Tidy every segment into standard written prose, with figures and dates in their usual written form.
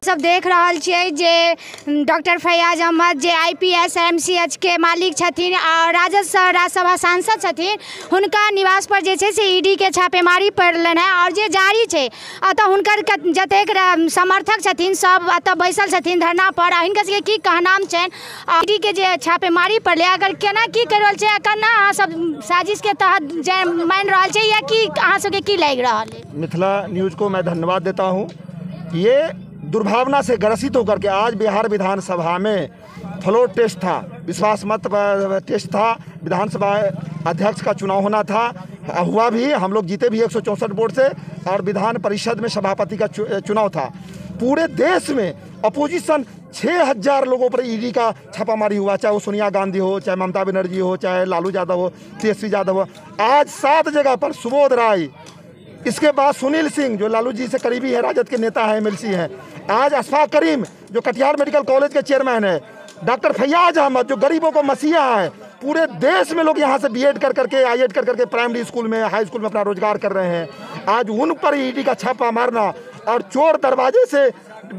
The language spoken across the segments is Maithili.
सब देख रहल छियै जे डॉक्टर फैयाज अहमद जे IPS MCH के मालिक छथिन और राजद राज्यसभा सांसद छथिन, हुनका निवास पर जे छै से ईडी के छापेमारी पड़लनि है और जे जारी छै। अतः हुनकर जतेक समर्थक छथिन सब अतः बैसल छथिन धरना पर। आ हिनकर सबके की कहनाम छनि, ईडी के जे छापेमारी पड़लै अगर केना की करि रहल छै, केना अहाँ सब साजिश के तहत जे मानि रहल छै या की अहाँ सबके की लागि रहल है? मिथिला न्यूज को मैं धन्यवाद देता हूँ। ये दुर्भावना से ग्रसित होकर के आज बिहार विधानसभा में फ्लोर टेस्ट था, विश्वास मत टेस्ट था, विधानसभा अध्यक्ष का चुनाव होना था, हुआ भी, हम लोग जीते भी 164 वोट से, और विधान परिषद में सभापति का चुनाव था। पूरे देश में अपोजिशन 6000 लोगों पर ईडी का छापामारी हुआ, चाहे वो सोनिया गांधी हो, चाहे ममता बनर्जी हो, चाहे लालू यादव हो, तेजस्वी यादव हो। आज 7 जगह पर सुबोध राय, इसके बाद सुनील सिंह जो लालू जी से करीबी है, राजद के नेता है, एमएलसी हैं, आज अशफाक करीम जो कटिहार मेडिकल कॉलेज के चेयरमैन है, डॉक्टर फैयाज अहमद जो गरीबों को मसीहा है। पूरे देश में लोग यहाँ से बीएड कर करके, आईएड कर करके प्राइमरी स्कूल में, हाई स्कूल में अपना रोजगार कर रहे हैं। आज उन पर ईडी का छापा मारना और चोर दरवाजे से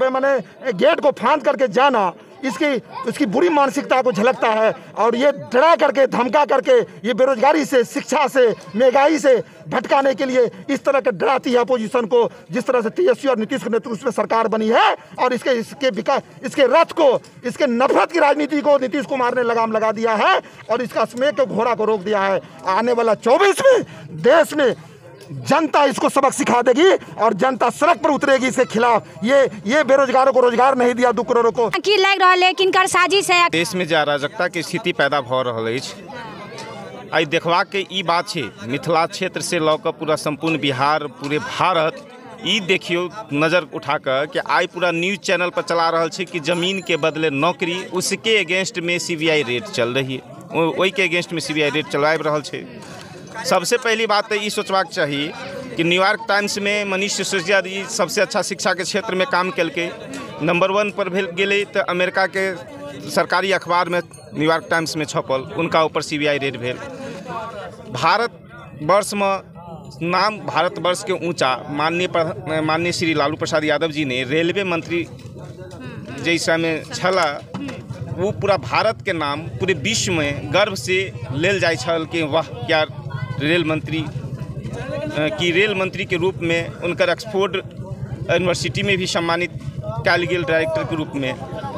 माने गेट को फांद करके जाना, इसकी इसकी बुरी मानसिकता को झलकता है। और ये डरा करके, धमका करके, ये बेरोजगारी से, शिक्षा से, महंगाई से भटकाने के लिए इस तरह के डराती है अपोजिशन को। जिस तरह से तेजस्वी और नीतीश के नेतृत्व में सरकार बनी है और इसके इसके विकास, इसके रथ को, इसके नफरत की राजनीति को नीतीश कुमार ने लगाम लगा दिया है और इसका स्मेक के घोड़ा को रोक दिया है। आने वाला 24 में देश में जनता इसको सबक सिखा देगी और जनता सड़क पर उतरेगी इसके खिलाफ। ये बेरोजगारों को रोजगार नहीं दिया, 2 करोड़ को की लागि रहल है किनकर साजिश है। देश में जे अराजकता के स्थिति पैदा भऽ रहल अछि, आइ देखबाक के ई बात छै, मिथिला क्षेत्र से लऽ कऽ पूरा सम्पूर्ण बिहार, पूरे भारत, ई देखियौ नजर उठा कऽ कि आइ पूरा न्यूज चैनल पर चला रहल छै कि जमीन के बदले नौकरी, उसके अगेंस्ट में सीबीआई रेड चल रही है, ओहिके अगेंस्ट में सीबीआई रेड चलाबि रहल छै। सबसे पहली बात तो ये सोचबाक चाही कि न्यूयॉर्क टाइम्स में मनीष सिसोदिया जी सबसे अच्छा शिक्षा के क्षेत्र में काम केलकै, नंबर 1 पर भेल गेलै तऽ अमेरिका के सरकारी अखबार में न्यूयॉर्क टाइम्स में छपल, उनका ऊपर सीबीआई रेड भेल। भारतवर्ष में नाम, भारतवर्ष के ऊँचा माननीय श्री लालू प्रसाद यादव जी ने रेलवे मंत्री जैसा में छला, वो पूरा भारत के नाम पूरे विश्व में गर्व से लेल जाइ छल कि वाह क्या रेल मंत्री की रेल मंत्री के रूप में उनकर ऑक्सफोर्ड यूनिवर्सिटी में भी सम्मानित कयल गेल डायरेक्टर के रूप में।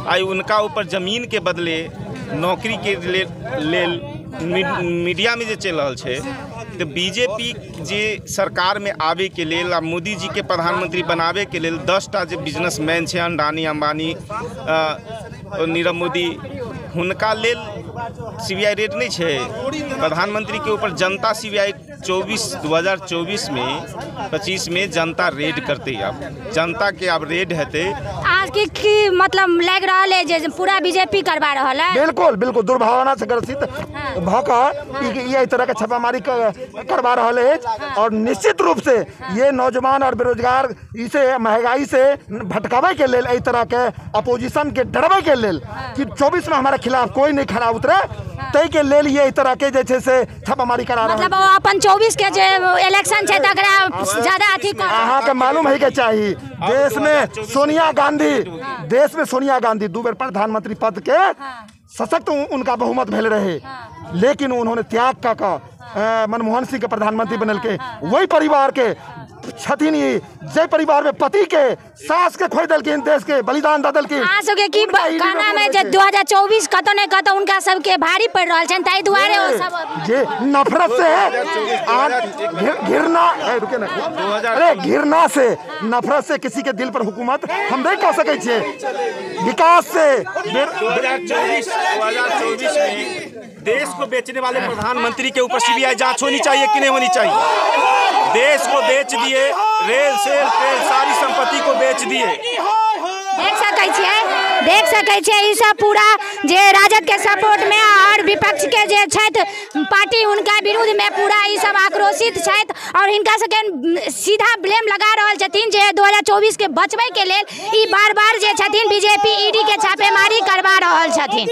आइ उनका ऊपर जमीन के बदले नौकरी के लेल मीडिया में जे चलि रहल छै, तऽ बीजेपी जे सरकार में आबे के लेल आ मोदी जी के प्रधानमंत्री बनाबे के लेल 10टा जे बिजनेसमैन छै, अडानी, अंबानी, नीरव मोदी, हुनका लेल सीबीआई रेड नहीं छै। प्रधानमंत्री के ऊपर जनता सीबीआई 2024 में 25 में जनता रेड करते, अब जनता के अब रेड हेतै। आज की मतलब लागि रहल है जे पूरा बीजेपी करवा रहल है। बिल्कुल बिल्कुल दुर्भावना से ग्रसित भऽ कऽ ई तरह के छापामारी करवा रहल है। और निश्चित रूप से ये नौजवान और बेरोजगार इसे महंगाई से भटकावे के लेल, एहि तरह के अपोजिशन के डरबै के लेल कि 24 में हमारे खिलाफ कोई नहीं खड़ा उतरे, तै के लेल ये एहि तरह के जे छै से छापामारी करा रहल। मतलब अपन 24 के जे इलेक्शन छै तकरा ज्यादा अथी अहाँ के मालूम है के चाही। देश में सोनिया गांधी, देश में सोनिया गांधी 2 बेर प्रधानमंत्री पद के सशक्त उनका बहुमत भेल रहे, लेकिन उन्होंने त्याग का मनमोहन सिंह के प्रधानमंत्री बनल के। वही परिवार के छथिन ई, जे परिवार में पति के सास के खोइ देलखिन, देश के बलिदान दऽ देलखिन। अहाँ सबके की कहना में जे 2024 कतौ ने कतौ उनका सबके भारी पड़ि रहल छनि, ताहि दुआरे ओ सब जे नफरत से घृणा, रुके ना, अरे घृणा से, नफरत से किसी के दिल पर हुकूमत हम नहीं कह सकै छियै। विकास से 2024 में देश को बेचने वाले प्रधानमंत्री के ऊपर सीबीआई जांच होनी चाहिए कि नहीं होनी चाहिए? देश को बेच दिए, रेल सेल तेल सारी संपत्ति को बेच दिए। देख सकै छियै देख सकै छियै ई सब पूरा जे राजद के सपोर्ट में और विपक्ष के जे छथि पार्टी हुनका विरुद्ध में पूरा ई सब आक्रोशित छथि और हिनका सबके सीधा ब्लेम लगा रहल छथिन जे 2024 के बचबै के लेल ई बार बार जे छथिन बीजेपी ईडी के छापेमारी करवा रहल छथिन।